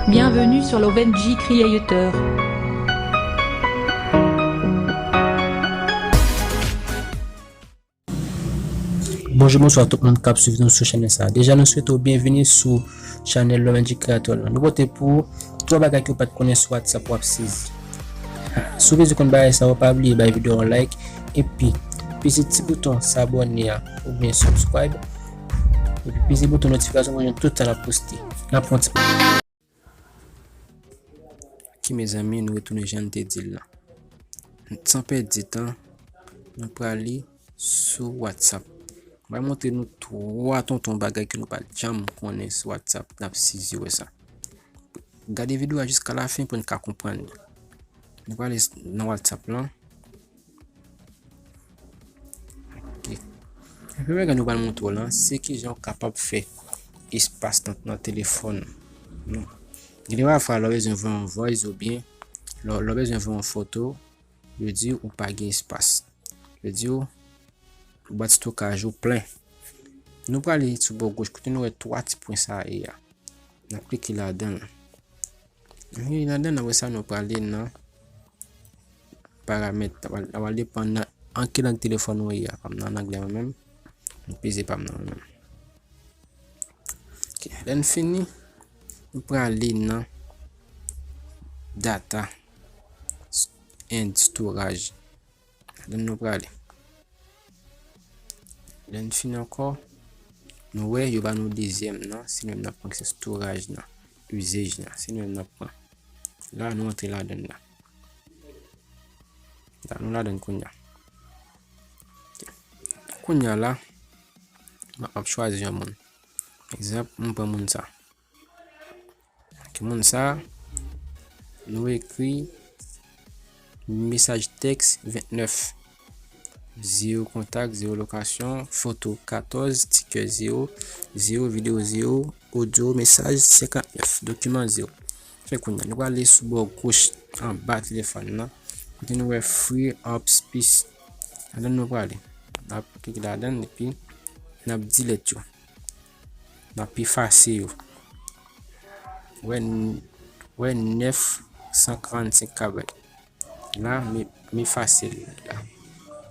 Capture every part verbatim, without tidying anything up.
Bienvenue sur Lovenji Creator. Bonjou, bonswa tout moun k ap swiv nou sou chanèl sa. Deja, nou swete w byenvini sou chanèl Lovenji Creator lan. Nou pote pou ou twa bagay ke w pa t konnen sou WhatsApp w ap sezi. Si w bezwen konn bagay sa yo, pa bliye bay videyo a yon like, epi peze ti bouton sabòne a oubyen subscribe, epi peze bouton notifikasyon pou w jwenn tout sa n ap poste. N ap pran ti. Ki mezanmi, nou retounen jan n te di l lan. San pèdi tan, nou prale sou WhatsApp. Mwen montre nou twa tonton bagay ke nou pa t janm konnen sou WhatsApp, n ap sezi wè sa. Gade videyo a jiska lafen pou n ka konprann li. Nou prale nan WhatsApp lan. Ok. Premye bagay nou pral montre w lan, se kijan w kapab fè espas nan, nan telefòn ou. Gen de pafwa, lè w bezwen voye yon voice oubyen lè, lè w bezwen voye yon foto, yo di ou pa gen espas. Yo di w, bwat stokaj ou plen. Nou prale sou bò goch, kote nou wè twa ti pwen sa ye a. N ap klike ladan l. Ann, ladan l, apre sa, nou prale nan paramèt. Sa pral, sa pral depann nan an ki lang telefòn ou ye a. Pa m nan an anglè mwen menm. M peze pa m nan mwen menm. Ok, lè n fini, nou prale nan data and storage. Ladan l nou prale. Lè n fini ankò, nou wè yo ba nou dezyèm nan, se nou menm n ap pran ki se storage nan, usage nan, se nou menm n ap pran. La, nou antre ladan l la. La, nou ladan l kounye a. Kounye a la, m ap chwazi yon moun. Egzanp, m pran moun sa. Ki moun sa? Nou ekri mesaj tèks vennèf. Zewo kontak, zewo lokasyon, foto katòz, tikè zewo, zewo videyo zewo, odyo mesaj senkantnèf, dokiman zewo. Fè kounye a, nou prale sou bò goch anba telefòn nan, kote nou wè free apps piece. Ladan l nou prale. N ap klike ladan l epi n ap delete yo. N ap efase yo. Wè, wè nèf san karannsenk kabay. La, m, m efase l la.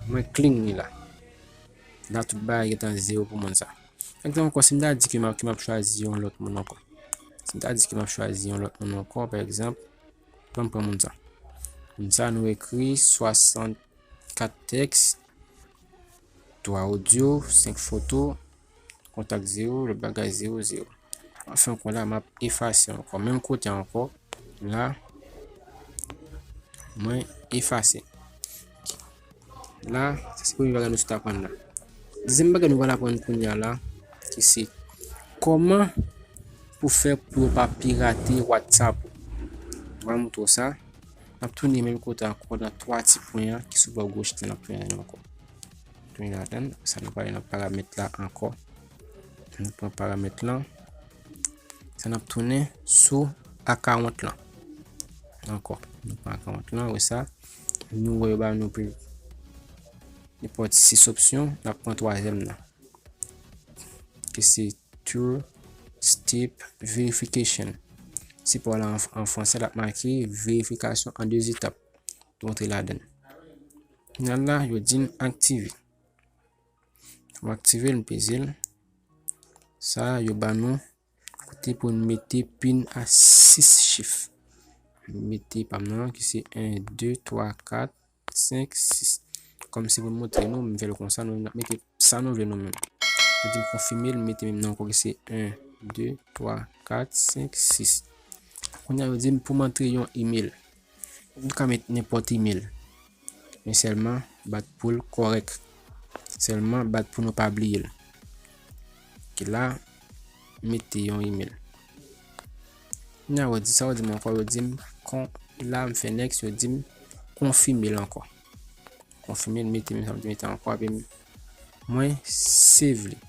Mwen clean li la. La, tout bagay gentan zewo pou moun sa. Egzanp ankò, si m ta di ke m ap, ke m ap chwazi yon lòt moun ankò. Si m ta di ke m ap chwazi yon lòt moun ankò, pa egzanp, ban m pran moun sa. Moun sa, nou ekri swasannkat tèks, twa odyo, senk foto, kontak zewo, lòt bagay zewo, zewo. Anfen, ankò la, m ap efase ankò. Menm kote ankò, la, mwen efase. La, sa se premye bagay nou sot aprann la. Dezyèm bagay nou pral aprann kounye a la, ki se kòman pou fè pou yo pa pirate WhatsApp ou. Mwen montre w sa. N ap tounen menm kote ankò nan twa ti pwen an ki sou bò goch la, n ap tounen ladan l ankò. Tounen ladan l, sa nou prale nan paramèt la ankò. Nou pran paramèt lan. Sa n ap tounen sou akawont lan. Ankò, nou pran akawont lan, wè sa. Nou wè yo ba nou pou nenpòt sis opsyon, n ap pran twazyèm nan. Ki se two step verification. Si pa w la an, an fransè, l ap make verifikasyon an de etap. Nou antre ladan l. Kounye a la, yo di n aktive. Pou aktive l, m peze l. Sa, yo ba nou kote pou n mete pin a sis chif. M mete pa m nan, ki se en, de, twa, kat, senk, sis. Kòm se pou m montre nou, m fè l konsa, nou, n ap mete sa nou vle nou menm. Yo di m konfime l, m mete menm nan ankò ki se en, de, twa, kat, senk, sis. Kounye a yo di m pou m antre yon imèl. Nou ka met nenpòt imèl. Men sèlman bat pou l kòrèk. Sèlman bat pou nou pa bliye l. Ki la, mete yon imèl. Kounye a yo di sa, yo di m ankò, yo di m kon, la m fè next, yo di m konfime l ankò. Konfime l, mete, mete, mete ankò, epi mwen save li.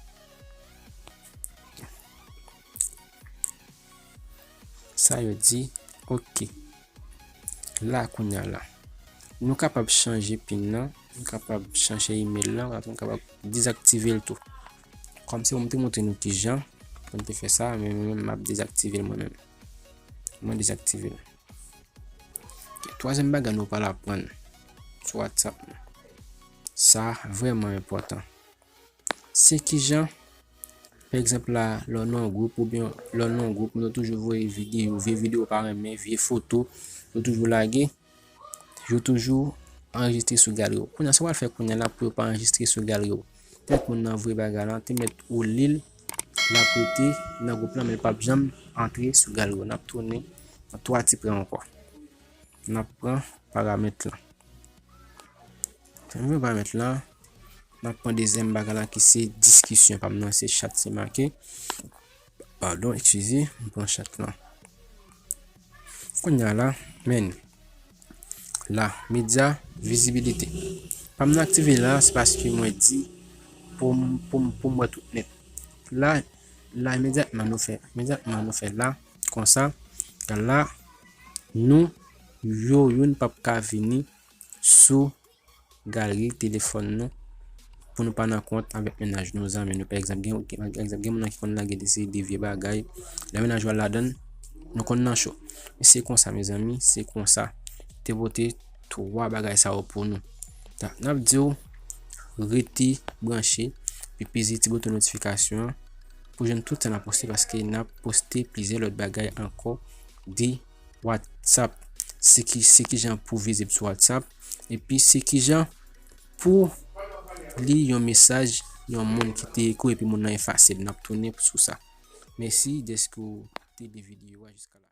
Sa yo di, ok. La kounye a la. Nou kapab chanje pin nan, nou kapab chanje imèl lan, nou kapab dezaktive l tou. Kòm se pou m te montre nou kijan, Mwen te fè sa, men mwen menm m ap dezaktive l mwen menm. Mwen dezaktive l. Ok, twazyèm bagay nou pral aprann sou WhatsApp nou. Sa vrèman enpòtan. Se kijan, pa egzanp la, lè w nan yon gwoup oubyen lè w nan yon gwoup, nou toujou voye videyo, vye videyo w pa renmen, vye foto, nou toujou lage, yo toujou anrejistre sou galri w. Kounye a, sa w pral fè kounye a la pou yo pa anrejistre sou galri w? Petèt moun nan voye bagay la, te mèt ou li l, l ap rete nan gwoup lan, men l p ap janm antre sou galri w. N ap tounen nan twa ti pwen ankò. N ap pran paramèt lan. Lè n pran paramèt lan, n ap pran dezyèm bagay la ki se diskisyon. Pa m nan se chat se make. Padon, eskize, m pran chat lan. Kounye a la, men, la, medya, vizibilite. Pa m nan aktive la, se paske mwen di pou m, pou m, pou m wè tout nèt. La, la, imedyatman nou fè, imedyatman nou fè la, konsa, la, nou, yo, youn p ap ka vini sou galri telefòn nou pou nou pa nan kont avèk mennaj nou, zanmi nou. Pa egzanp, gen, gen, pa egzanp, gen moun nan ki konn lage de seri de vye bagay. Lè mennaj ou al ladan l, nou konn nan cho. Men se konsa, mezanmi, se konsa. Te pote twa bagay sa yo pou nou. Ta, n ap di w, rete branche, epi peze ti bouton notifikasyon an pou jwenn tout sa n ap poste, paske n ap poste plizyè lòt bagay ankò de WhatsApp. Se ki, se kijan pou vizib sou WhatsApp. Epi se kijan pou li yon mesaj yon moun ki te ekri epi moun nan efase l. N ap tounen sou sa. Mèsi dèske w te li videyo a jiska la.